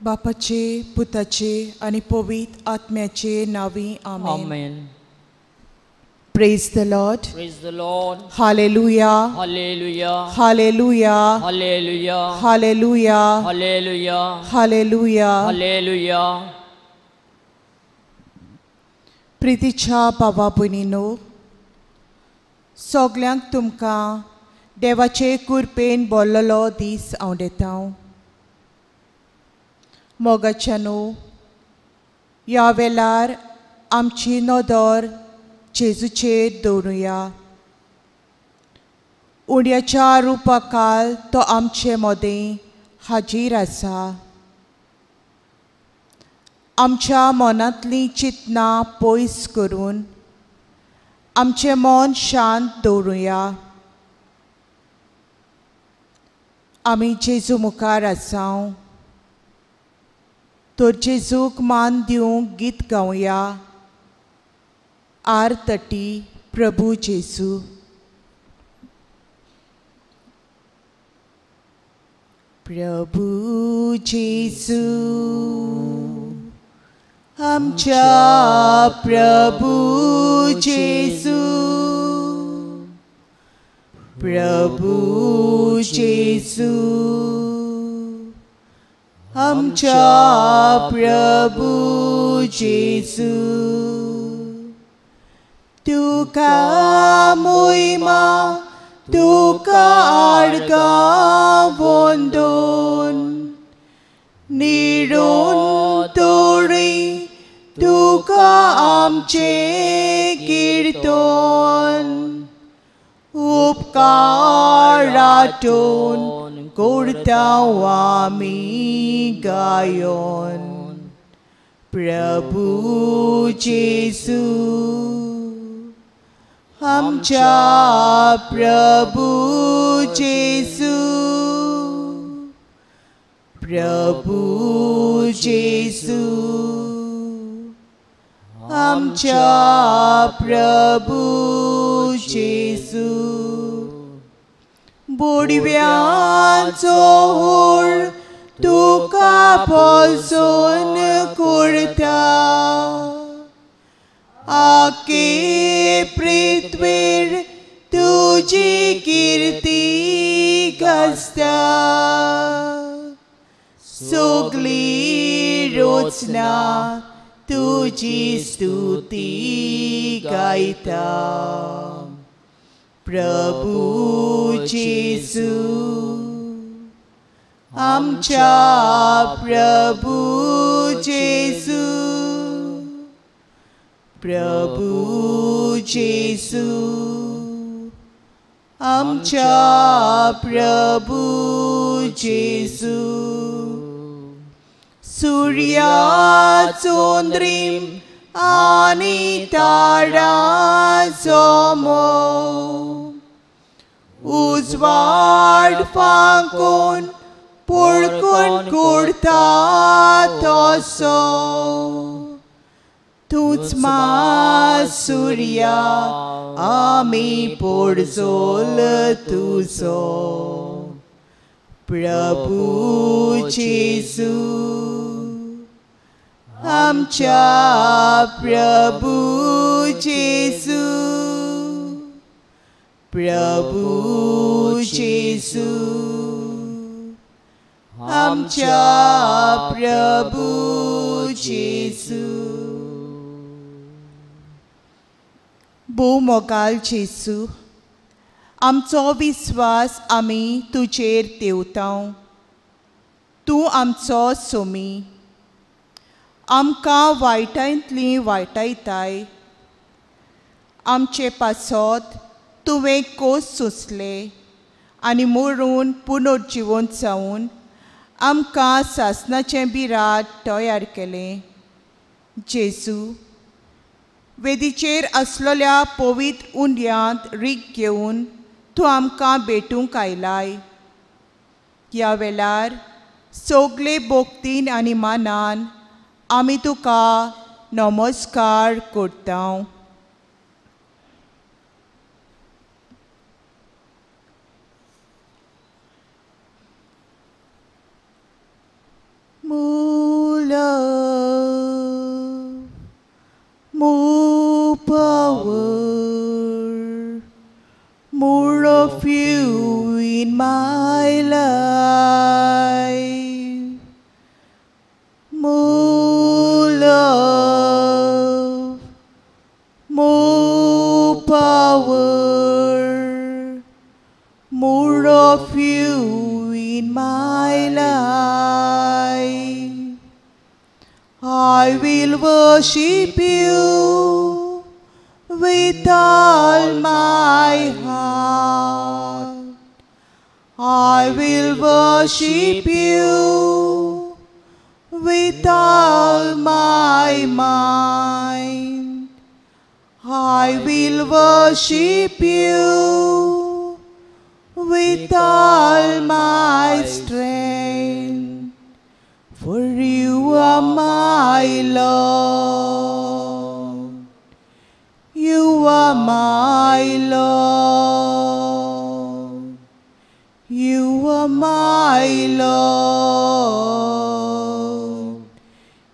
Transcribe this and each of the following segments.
बापाचे पुताचे आनी पवित्र आत्म्याचे नांवी आमेन. आमेन. Praise the Lord. Praise the Lord. Hallelujah. Hallelujah. Hallelujah. Hallelujah. Hallelujah. Hallelujah. Hallelujah. Hallelujah. प्रितीच्या बाबा भयणीनो, सगल्यांक तुमकां देवाचे कृपेन बोल्लोलो दीस आवडेता. मोगाच्यानो, ह्या वेळार आमची नदर जेजूचेर दवरुया. उंड्याच्या रुपाकाल तो आमचे मदें हाजीर आसा. आमच्या मनांतलीं चिंतनां पयस करून आमचें मन शांत दवरुया. आमी जेजू मुखार आसा तर जेजूक मान दिवंक गीत गावया. आर तटी प्रभू जेजू. प्रभू जेजू आमच्या प्रभू जेजू, प्रभू जेजू आमच्या प्रभू जेजू. तुका मोहिमा तुका आर्गां वंदन, निरोन तोरी तुका आमचें कीर्तन, उपकार आठोवन करता आमी गायन. प्रभू जेजू आमच्या प्रभू जेजू, प्रभू जेजू आमच्या प्रभू जेजू. बोडव्यांचो होळ तुका पळोवन करता, आखे पृथ्वीर तुजी कीर्ती गाजता. सगली रचना तुजी स्तुती गायता. प्रभू जेजू आमच्या प्रभू जेजू, प्रभू जेजू आमच्या प्रभू जेजू. सूर्या चंद्रीम आनी तारांचो मोग उजवाड फांकून पळकून करता तसो, तूंच मा सूर्या आमी पोडजोल तुजो. प्रभू जेजू आमच्या प्रभू जेजू, प्रभू जेजू आमच्या प्रभू जेजू. भोव मोगाल जेजू, आमचो विस्वास आमी तुजेर तेवता. तूं आमचो सोमी, आमकां वायटांतली वायटायताय. आमचे पासत तुवें कोस सोंसले आनी मरून पुनर्जिवन जावन आमकां सासणाचें बिराड तयार केलें. जेजू, वेदीचेर आसलेल्या पवित्र उंड्यांत रीग घेवन तूं आमकां भेटूंक आयलाय. ह्या वेळार सगळे भक्तीन आनी मानान आमी तुका नमस्कार करता. life. I will worship you with all my heart. I will worship you with all my mind. I will worship you with all my strength, for you are my Lord. You are my Lord. You are my Lord.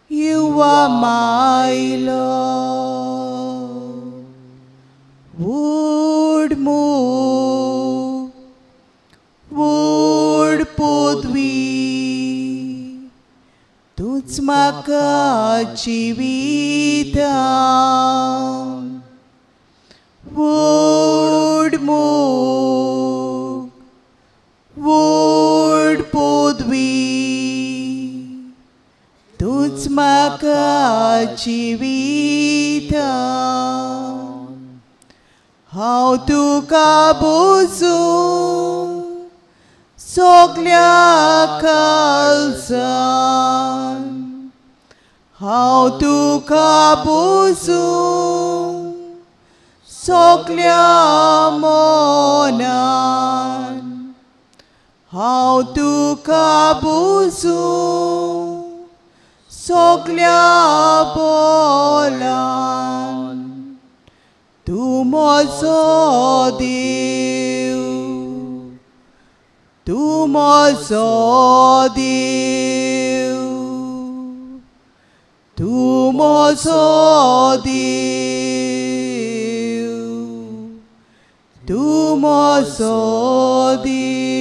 You are my Lord. Would move, would पदवी, तूंच म्हाका जिविता. वड मोग, वड पदवी, तूंच म्हाका जिविता. हांव तुका बोजूं सगल्या काळजान, हांव तुका बोजूं सगल्या मनान, हांव तुका बोजूं सगल्या बोलान. तूं म्हजो देव, तूं म्हजो देव, तूं म्हजो देव, तूं म्हजो देव.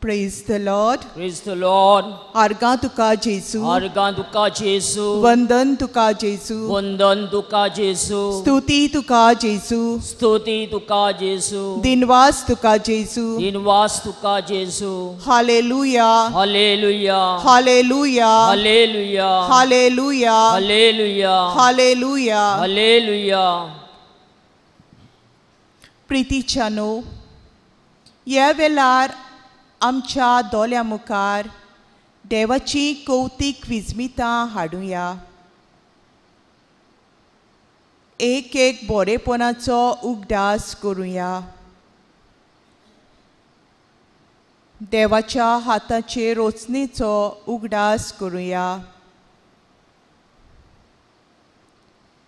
Praise the Lord. Praise the Lord. आर्गां तुका जेजू, आर्गां तुका जेजू, वंदन तुका जेजू, वंदन तुका जेजू, स्तुती तुका जेजू, स्तुती तुका जेजू, दिनवास तुका जेजू, दिनवास तुका जेजू. Hallelujah, hallelujah, hallelujah, hallelujah, hallelujah, hallelujah, hallelujah, hallelujah. प्रितीच्यानो, ह्या वेळार आमच्या दोळ्या मुखार देवाची कौतीक विजमितां हाडुया. एक एक बरेपणाचो उगडास करुया. देवाच्या हाताचे रोचणेचो उगडास करुया.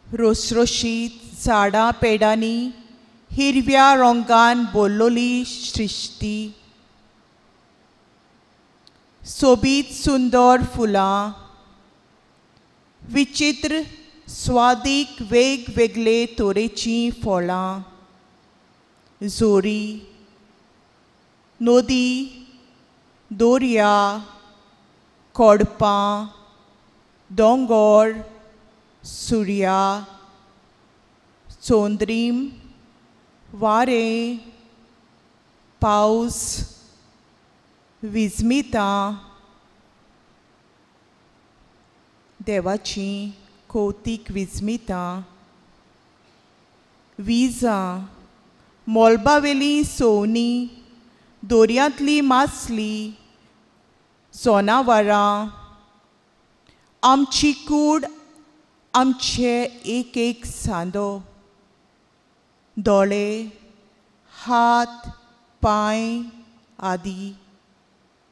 रोसरोशीत झाडां पेडांनी हिरव्या रंगान बोल्लोली सृश्टी, सोबीत सुंदर फुलां, विचित्र स्वादीक वेगवेगळे तरेचीं फळां, जोरी, नदी, दर्या, कोडपां, दोंगोर, सुर्या, चंद्रीम, वारें, पावस, विजमितां, देवाचीं कौतीक विजमितां, विजां, मोलबावेली सोवणी, दोरयांतली मासली, जनावरां, आमची कूड, आमचे एक एक सांदो, दोळे, हात, पांय आदी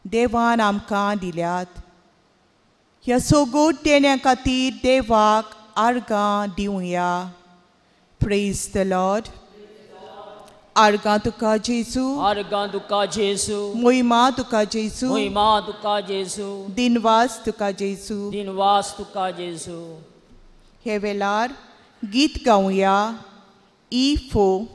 देवान आमकां दिल्यात. ह्या सोगोट देण्या खातीर देवाक आर्गां दिवया. Praise the Lord. आर्गां तुका जेजू, आर्गां तुका जेजू, मोहिमा तुका जेजू, मोहिमा तुका जेजू, दिनवास तुका जेजू, दिनवास तुका जेजू. हे वेळार गीत गावया E4.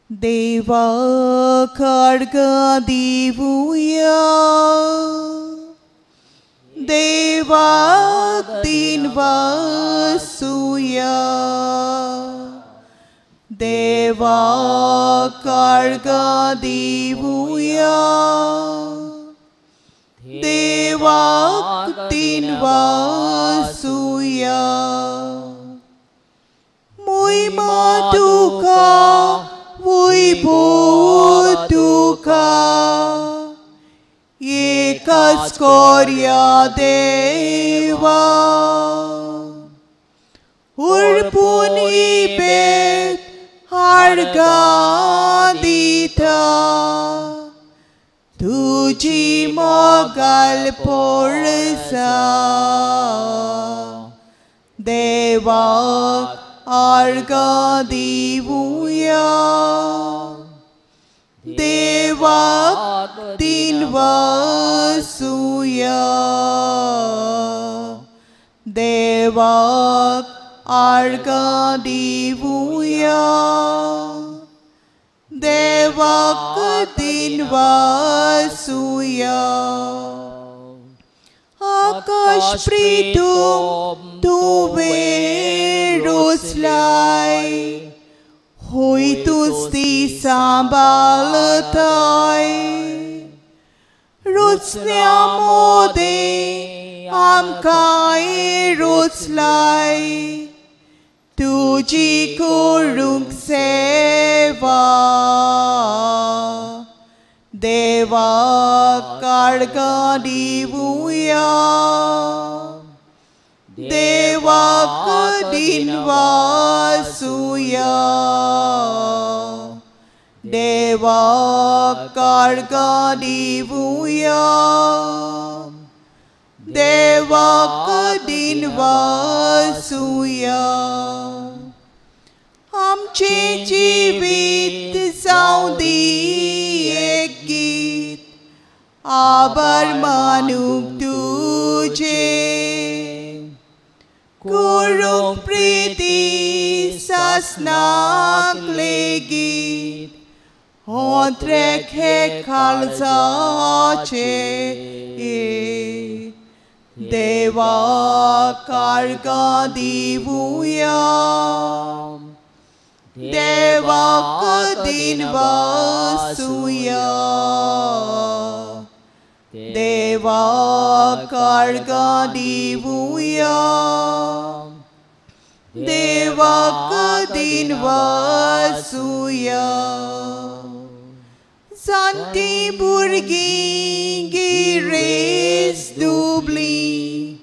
देवाक आर्गां दिवया, देवाक दिन वासुया देवाक आर्गां दिवया देवाक दिन वासुया मोहिमा तुका वैभव तुका एकाच कोर्या देवा उर्पून इबेत आर्गां दिता तुजी मोगाल पोळसा देवाक आर्गां दिवया देवाक दिन वासुया देवाक आर्गां दिवया देवाक दिन वासुया आकाश प्रीतूम तुवें रोसलाय होय तुस्ती सांबाळताय रोचल्या मोदें आमकांय रोचलाय तुजी करूंक सेवा देवाक आर्गां दिवया देवाक दिन वासुया देवाक आर्गां दिवया देवाक दिन वासुया आमचें जिवीत जावं दी एक गीत आभार मानूंक तुजें करूंक प्रिती सासनाक लेगीत होंत्रेक हे काळजाचें देवाक आर्गां दिवया देवाक दिन वासुया देवाक आर्गां दिवया देवाक दिन वासुया जाणटी भुरगीं गिरेस्त दुबळीं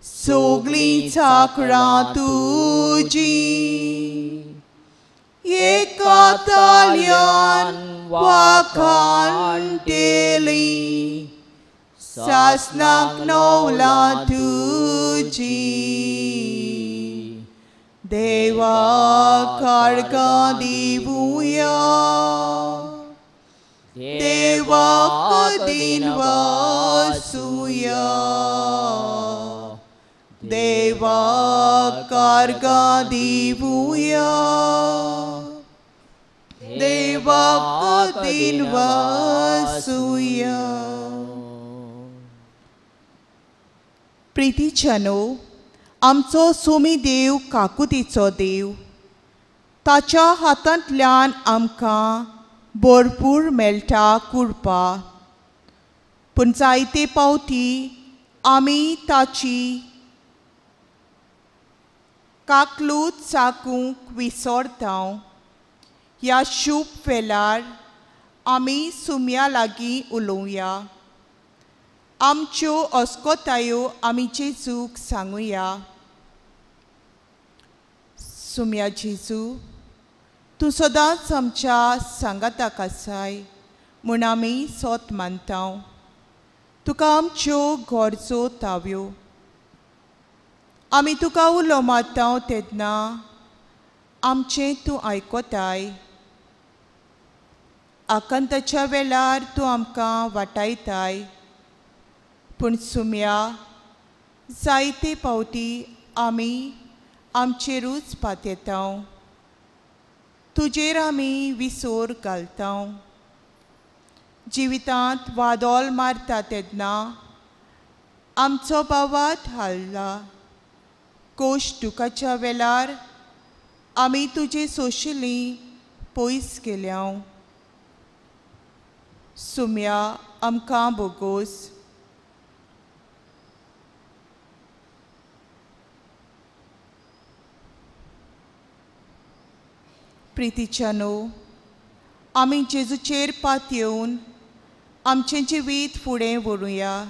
सगळीं चाकरां तुजीं एका ताळयान वाखाणटेलीं सासनाक नवलां तुजीं देवाक आर्गां दिवया देवाक दिन वासुया देवाक आर्गां दिवया देवाक दिन वासुया। प्रितीच्यानो, आमचो सुमी देव काकुतीचो देव, ताच्या हातांतल्यान आमकां भरपूर मेळटा कुरपा, पूण जायते पावटी आमी ताची काकलूत चाकूंक विसरता। ह्या शूभ वेळार आमी सुम्या लागीं उलोवया, आमच्यो अस्कोतायो आमी जेजूक सांगुया। सुम्या जेजू, तूं सदांच आमच्या सांगाताक आसाय म्हूण आमी सोत मानता। तुका आमच्यो गरजो ताव्यो, आमी तुका उलो मारता तेन्ना आमचें तूं आयकताय। आकांताच्या वेळार तूं आमकां वाटायताय, पूण सुम्या जायते पावटी आमी आमचेरूच पातयेता, तुजेर आमी विसोर घालता। जिवितांत वादोल मारता तेन्ना आमचो बावात हाडला. कोश दुखाच्या वेळार आमी तुजे सोशिली पयस केल्या. सुम्या आमकां बोगोस. प्रितीच्यानो, आमी जेजूचेर पातयेवन आमचें जिवीत फुडें व्हरुया.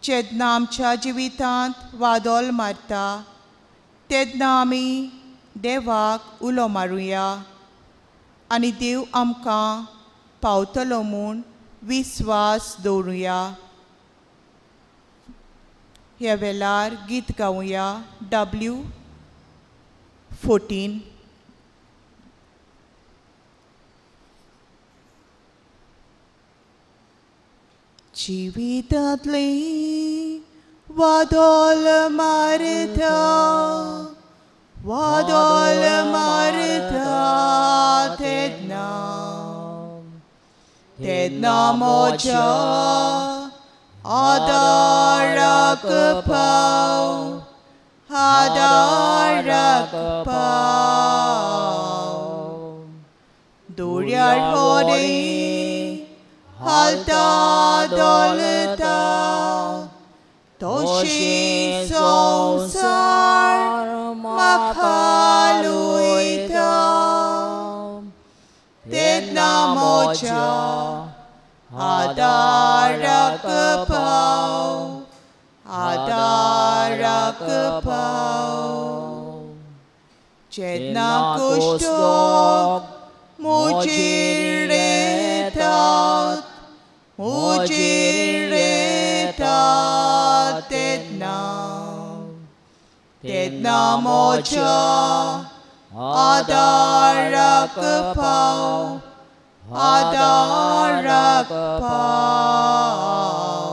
जेन्ना आमच्या जिवितांत वादोल मारता तेन्ना आमी देवाक उलो मारुया आनी देव आमकां पावतलो म्हूण विस्वास दवरुया. ह्या वेळार गीत गावया W14. जिवितांतलें वादोल मारता, वादोल मारता तेन्ना, तेन्ना म्हज्या आदाराक पाव, आदाराक पाव. दोळ्यार होडें हालता डोलता तशी संवसार म्हाका लुयता. तेन्ना म्हज्या आदाराक पाव, आदाराक पाव. जेन्ना कुश्टोक म्हजेर येतात, म्हजेर येतात तेन्ना, तेन्ना म्हज्या आदाराक पाव, आदाराक पाव.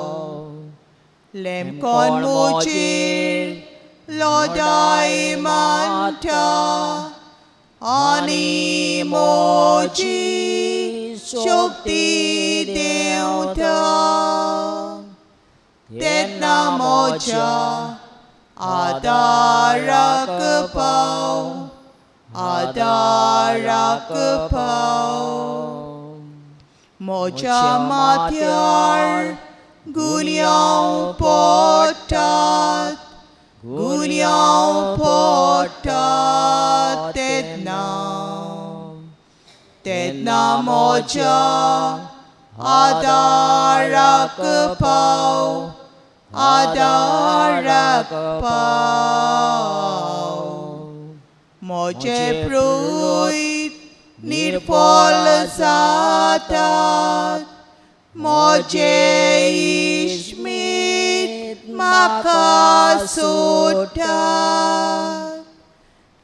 लेमकोन म्हजेर लोदाय मानता आनी म्हजी शक्ती देंवता. तेन्ना म्हज्या आदाराक पाव, आदाराक पाव. म्हज्या माथ्यार गुन्यांव पडटात, गुन्यांव पडटात तेन्ना, तेन्ना म्हज्या आदाराक पाव, आदाराक पाव. म्हजे प्रोयत निर्फल जातात, म्हजे इश्मीत म्हाका सोडटात.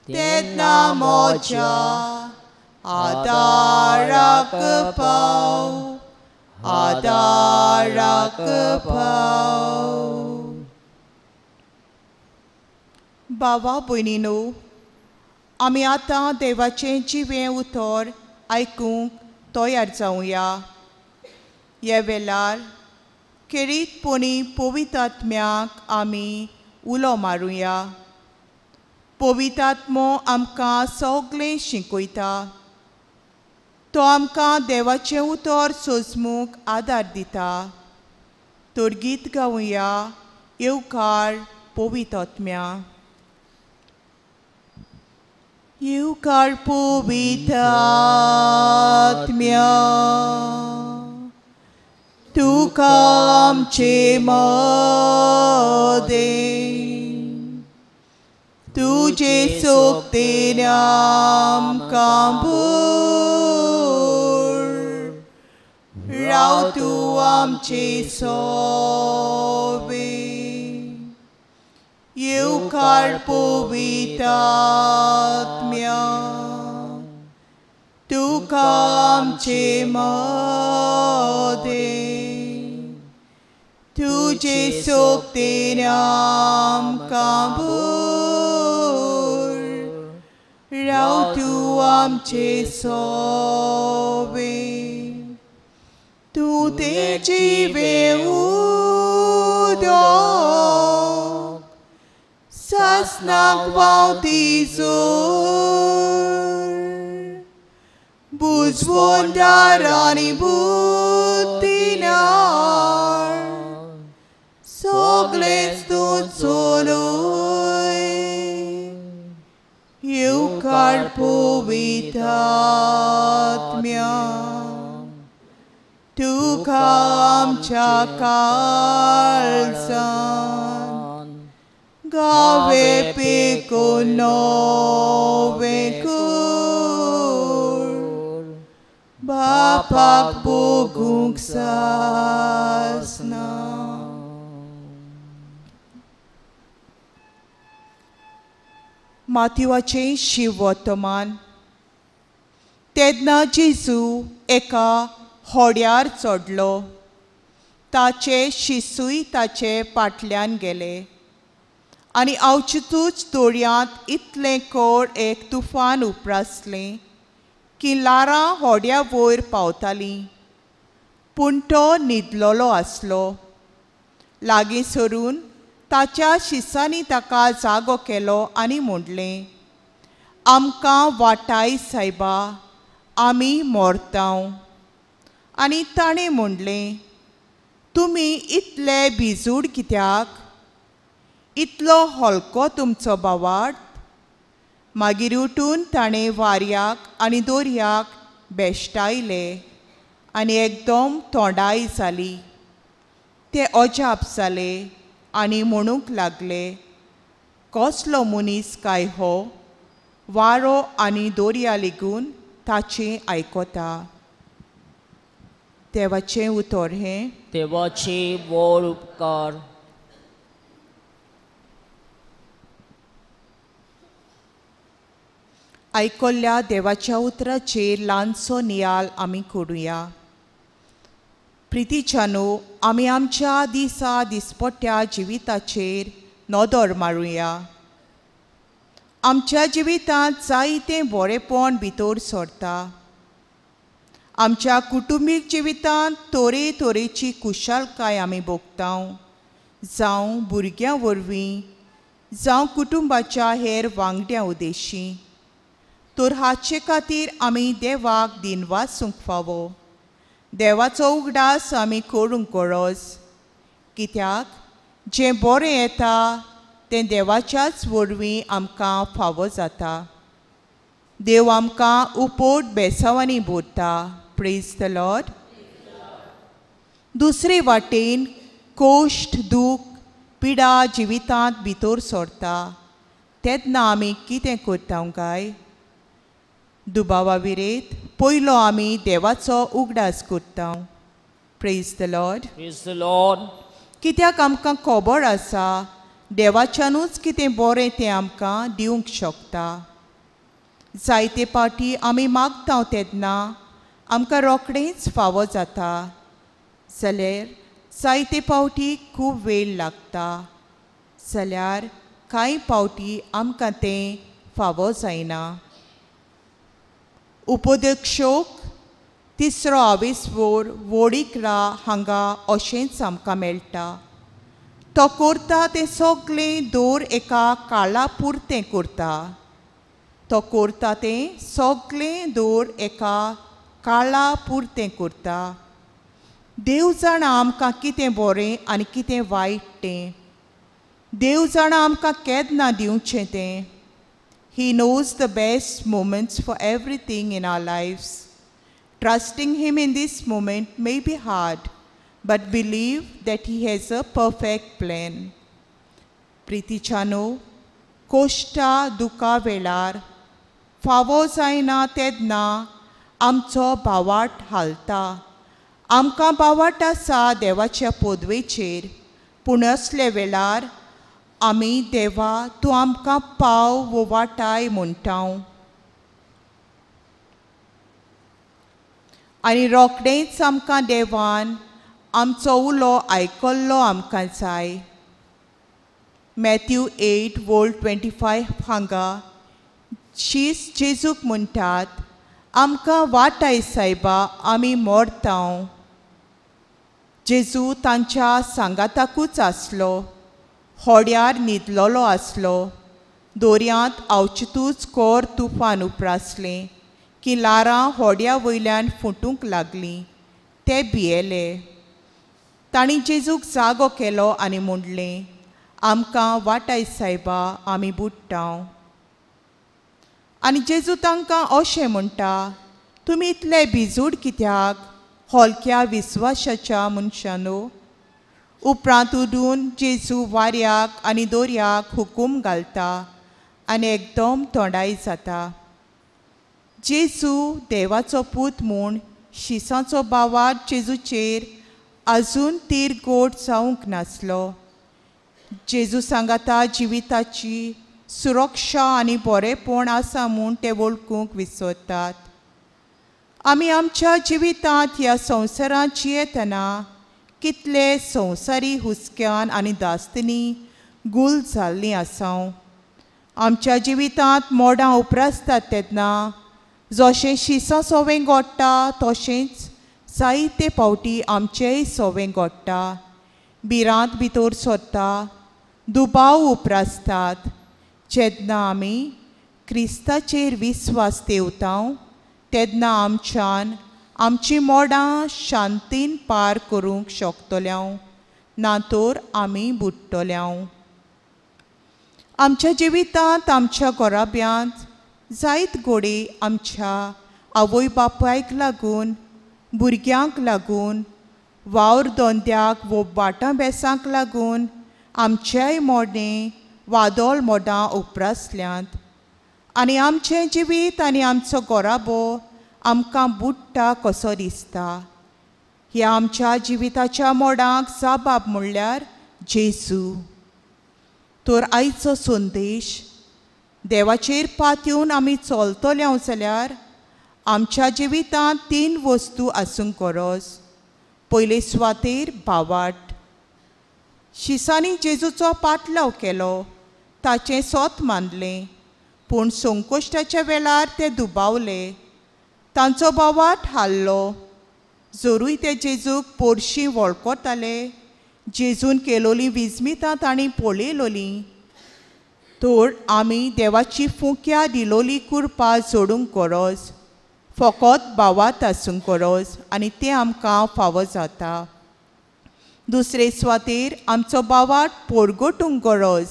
तेन्ना म्हज्या आदाराक पाव, आदाराक पाव. बाबा भयणीनो, आमी आतां देवाचें जिवें उतर आयकूंक तयार जावया. ह्या वेळार खेरीतपणी पवित्र आत्म्याक आमी उलो मारुया. पवित्र आत्मो आमकां सगळें शिकयता. तो आमकां देवाचें उतर सोजमूंक आदार दिता. तर गीत गावया येवकार पवित्र आत्म्या. येवकार पवित्र आत्म्या, तुका आमचे मदें तुजे सोबतेन आमकां भर, राव तूं आमचे सोबे. येवकार पवित्र आत्म्या, तुका आमचे मदें तुजे सोबतेन आमकां भर, राव तूं आमचे सोबे. तूं तें जिवें उतर उदक सासनाक व्हांवती जोर बुजवंदार आनी बुद्दीनार सगळेंच तूं चलय येवकार पवित्र आत्म्या तुका आमच्या काळजांत गावे पिकून नवें कूर बापाक भोगूंक सासना. माथ्यूवाचें शिववर्तमान. तेन्ना जेजू एका होड्यार चडलो. ताचे शिसूय ताचे फाटल्यान गेले आनी अवचितूच दर्यांत इतलें कोड एक तुफान उप्रासलें की ल्हारां होड्या वयर पावतालीं. पूण तो न्हिदलेलो आसलो. लागीं सरून ताच्या शिसांनी ताका जागो केलो आनी म्हणलें, आमकां वाटाय सायबा, आमी मोरतांव. आनी ताणें म्हणलें, तुमी इतले भिजूड कित्याक? इतलो हलको तुमचो बावाट. मागीर उठून ताणें वाऱ्याक आनी दर्याक बेश्टायले आनी एकदम तोंडाय जाली. ते अजाप जाले आनी म्हणूंक लागले, कसलो मनीस काय हो, वारो आनी दर्या लेगून ताचें आयकता. देवाचें उतर हें. देवाचे व्हड उपकार. आयकल्ल्या देवाच्या उतराचेर ल्हानसो नियाल आमी करुया. प्रितीच्यानो, आमी आमच्या दिसा दिसपट्ट्या जिविताचेर नदर मारुया. आमच्या जिवितांत जायतें बरेंपण भितर सरता. आमच्या कुटुंबीक जिवितांत तरेतरेची कुशालकाय आमी भोगता, जावं भुरग्यां वरवीं, जावं कुटुंबाच्या हेर वांगड्यां उदेशी. तर हाचे खातीर आमी देवाक दिनवासूंक फावो. देवाचो उगडास आमी करूंक गरज, कित्याक जें बरें येता तें देवाच्याच वरवीं आमकां फावो जाता. देव आमकां उपोट बेसावांनी भरता. Praise the Lord. दुसरे वाटेन कोश्ट, दूख, पिडा जिवितांत भितर सरता तेन्ना आमी कितें करता काय? दुबावा विरेत पयलो आमी देवाचो उगडास करता. Praise the Lord. Praise the Lord. कित्याक आमकां खबर आसा देवाच्यानूच कितें बरें तें आमकां दिवंक शकता. जायते पावटी आमी मागता तेन्ना आमकां रोखडेंच फावो जाता, जाल्यार जायते पावटी खूब वेळ लागता, जाल्यार कांय पावटी आमकां तें फावो जायना. उपदेक्षक तिसरो आवेसवोर वोडिकरा हांगा अशेंच आमकां मेळटा. तो करता तें सगळें दर एका काळा पुरतें करता. तो करता तें सगळें दर एका काळा पुरतें करता. देव जाणा आमकां कितें बरें आनी कितें वायट तें. देव जाणा आमकां केन्ना दिवचें तें. He knows the best moments for everything in our lives. Trusting Him in this moment may be hard, but believe that He has a perfect plan. प्रितीच्यानो, Koshta दुखा वेळार फावो जायना तेन्ना आमचो भावाट हालता. आमकां भावाट आसा देवाच्या पदवेचेर, पूण असल्या वेळार आमी देवा तूं आमकां पाव वो वाटाय म्हणटा आनी रोखडेंच आमकां देवान आमचो उलो आयकल्लो आमकां जाय. मॅथ्यू 8:25 हांगा शीस जेजूक म्हणटात, आमकां वाटाय सायबा, आमी मोरतांव. जेजू तांच्या सांगाताकूच आसलो, होड्यार न्हिदलोलो आसलो. दोरयांत अवचितूच कोर तुफान उप्रासलें की ल्हारां होड्या वयल्यान फुटूंक लागलीं. ते भियेले. तांणी जेजूक जागो केलो आनी म्हणलें, आमकां वाटाय सायबा, आमी बुडटा. आनी जेजू तांकां अशें म्हणटा, तुमी इतले भिजूड कित्याक, हलक्या विस्वासाच्या मनशानो? उपरांत उडून जेजू वाऱ्याक आनी दोरयाक हुकूम घालता आनी एकदम तोंडाय जाता. जेजू देवाचो पूत म्हूण शिसाचो बावार जेजूचेर आजून तीर गोड जावंक नासलो. जेजू सांगाता जिविताची सुरक्षा आनी बरेंपण आसा म्हूण ते वळखूंक विसरतात. आमी आमच्या जिवितांत ह्या संवसारांत जियेतना कितले संवसारी हुस्क्यान आनी दास्तिनी गुल जाल्लीं आसा. आमच्या जिवितांत मोडां उप्रासतात तेन्ना जशें शिसां सोवें गोडटा तशेंच जायते फावटी आमचेंय सोवें गोडटा. भिरांत भितर सरता, दुबाव उप्रासतात. जेन्ना आमी क्रिस्ताचेर विस्वास देवता तेन्ना आमच्यान आमची मोडां शांतीन पार करूंक शकतल्या, ना तर आमी बुडटल्या. आमच्या जिवितांत आमच्या घराब्यांत जायत घोडे आमच्या आवय बापायक लागून, भुरग्यांक लागून, वावर धंद्याक वो बाटां बेसांक लागून आमच्याय मोडे वादळ मोडां उप्रासल्यांत आनी आमचें जिवीत आनी आमचो घराबो आमकां बुडटा कसो दिसता. ह्या आमच्या जिविताच्या मोडांक जाबाब म्हणल्यार जेजू. तर आयचो संदेश, देवाचेर पातयेवन आमी चलतले जाल्यार आमच्या जिवितांत तीन वस्तू आसूंक गरज. पयले सुवातेर भावाट. शिसांनी जेजूचो पाटलाव केलो, ताचें सोत मानलें, पूण संकश्टाच्या वेळार ते दुबावले, तांचो भावाट हाल्लो. जरूय ते जेजूक पोरशीं वळखताले, जेजून केलोलीं विजमितां तांणी पळयलोलीं, तर आमी देवाची फुक्या दिलोली कुरपा जोडूंक गरज, फकत भावात आसूंक गरज आनी तें आमकां फावो जाता. दुसरे सुवातेर आमचो भावाट पोरगोटूंक गरज,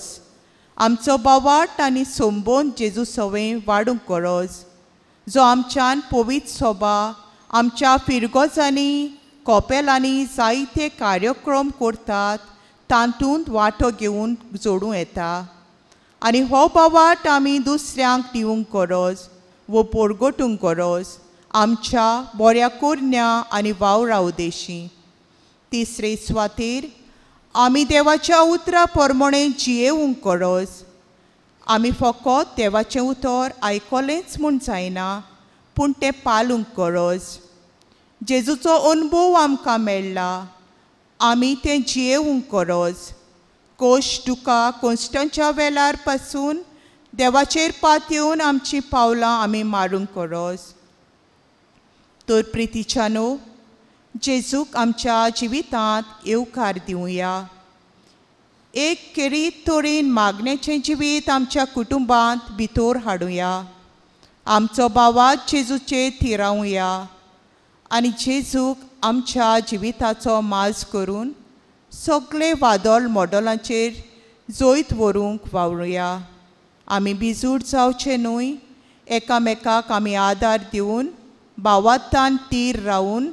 आमचो भावाट आनी संबंद जेजू सवें वाडूंक गरज, जो आमच्यान पवित्र सोबा आमच्या फिरगोजांनी कोपेलांनी जायते कार्यक्रम करतात तातूंत वांटो घेवन जोडूं येता. आनी हो भावाट आमी दुसऱ्यांक दिवंक गरज वो पोरगोटूंक गरज आमच्या बऱ्या कोरण्या आनी वावरा उदेशी. तिसरे सुवातेर आमी देवाच्या उतरा प्रमाणे जियेवंक गरज. आमी फकत देवाचें उतर आयकलेंच म्हूण जायना, पूण तें पालूंक गरज. जेजूचो अनुभव आमकां मेळ्ळा, आमी तें जियेवंक गरज. कोश दुका कोश्टांच्या वेळार पासून देवाचेर पातयेवन आमचीं पावलां आमी मारूंक गरज. तर प्रितीच्यानो, जेजूक आमच्या जिवितांत येवकार दिवया. एक खेरीत तरेन मागण्याचें जिवीत आमच्या कुटुंबांत भितर हाडुया. आमचो भावात जेजूचेर थिरावया आनी जेजूक आमच्या जिविताचो माज करून सगळे वादळ मोडलांचेर जैत व्हरूंक वावरुया. आमी बिजूड जावचे न्हय, एकामेकाक आमी आदार दिवन भावातान तीर रावून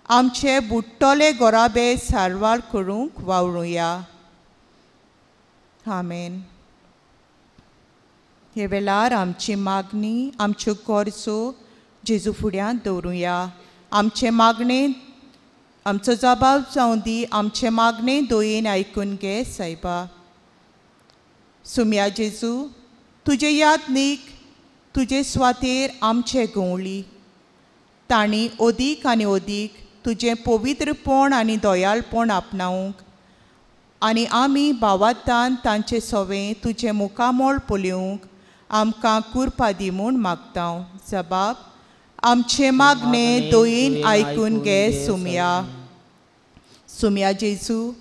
आमचे बुडटले गोराबे सारवार करूंक वावरुया. आमेन. हे वेळार आमची मागणी, आमच्यो गरजो जेजू फुड्यांत दवरुया. आमचे मागणे आमचो जबाब जावं दी. आमचे मागणे दोयेन आयकून घे सायबा. सुम्या जेजू, तुजे यादनीक तुजे सुवातेर आमचे गवळी तांणी अदीक आनी अदीक तुजें पवित्रपण आनी दयाळपण आपणावंक आनी आमी भावातान तांचे सवें तुजें मुखामळ पळोवंक आमकां कुरपा दी म्हूण मागता. जबाब आमचे मागणे दोयेन आयकून घे सुमया. सुम्या जेजू,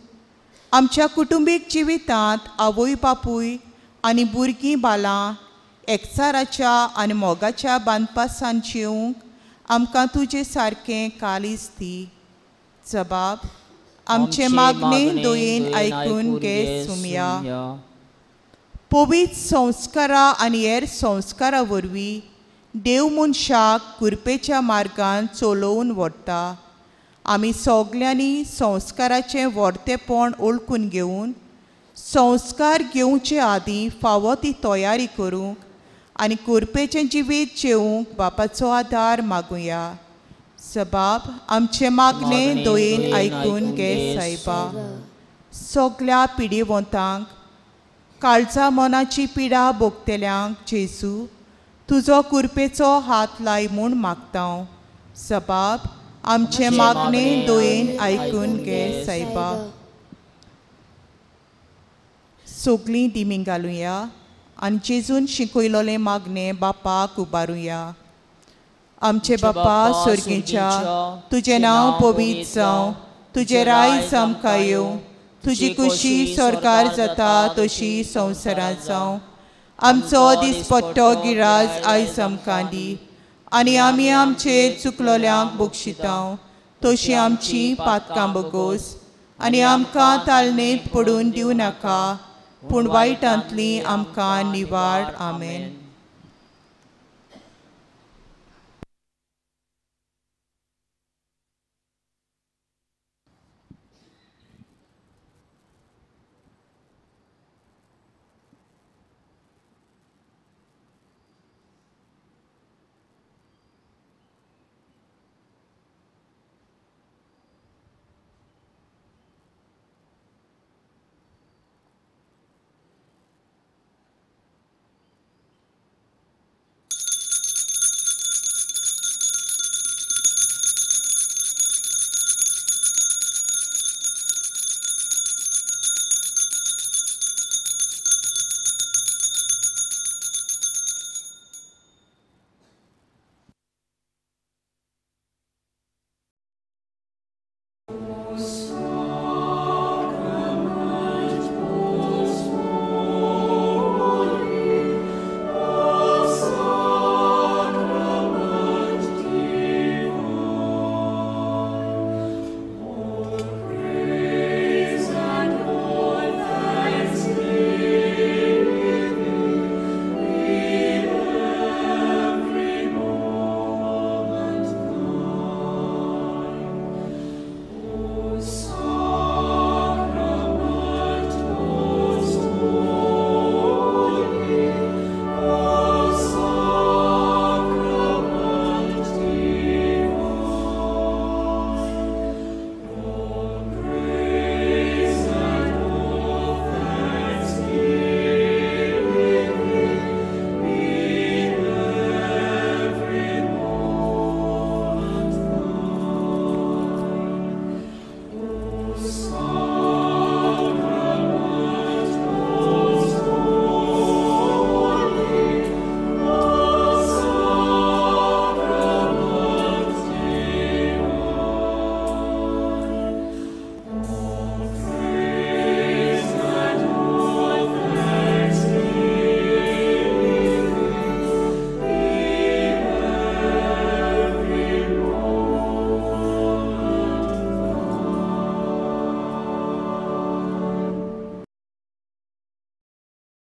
आमच्या कुटुंबीक जिवितांत आवय बापूय आनी भुरगीं बालां एकचाराच्या आनी मोगाच्या बांदपासान जिवंक आमकां तुजे सारकें कालीज दी. जबाब आमचे मागणे दोयेन आयकून घे सुमया. पवित्र संस्कारा आनी हेर संस्कारा वरवीं देव मनशाक कृपेच्या मार्गान चलोवन व्हरता. आमी सगल्यांनी संस्काराचें व्हरतेपण ओळखून घेवन संस्कार घेवचे आदीं फावो ती तयारी करूंक आनी कृपेचें जिवीत जेवंक बापाचो आदार मागुया. सबाब आमचे मागणे दोयेन आयकून घे सायबा. सगल्या पिडेवंतांक, काळजा मनाची पिडा भोगतल्यांक जेजू तुजो कृपेचो हात लाय म्हूण मागता. सबाब आमचे मागणे दोयेन आयकून घे सायबा. सगलीं दिमी घालुया आनी जेजून शिकयलोलें मागणें बापाक उबारुया. आमचे बापा स्वर्गीच्या, तुजें नांव पवित्र जावं, तुजें रायज आमकां येवं, तुजी खुशी स्वर्गार जाता तशी संवसारांत जावं. आमचो दिसपट्टो गिराज आयज आमकां दी आनी आमी आमचे चुकलोल्यांक बक्षितां तशी आमची पातकां बगोस आनी आमकां तालनेत पडून दिवं नाका, पूण वायटांतली आमकां निवाड. आमेन.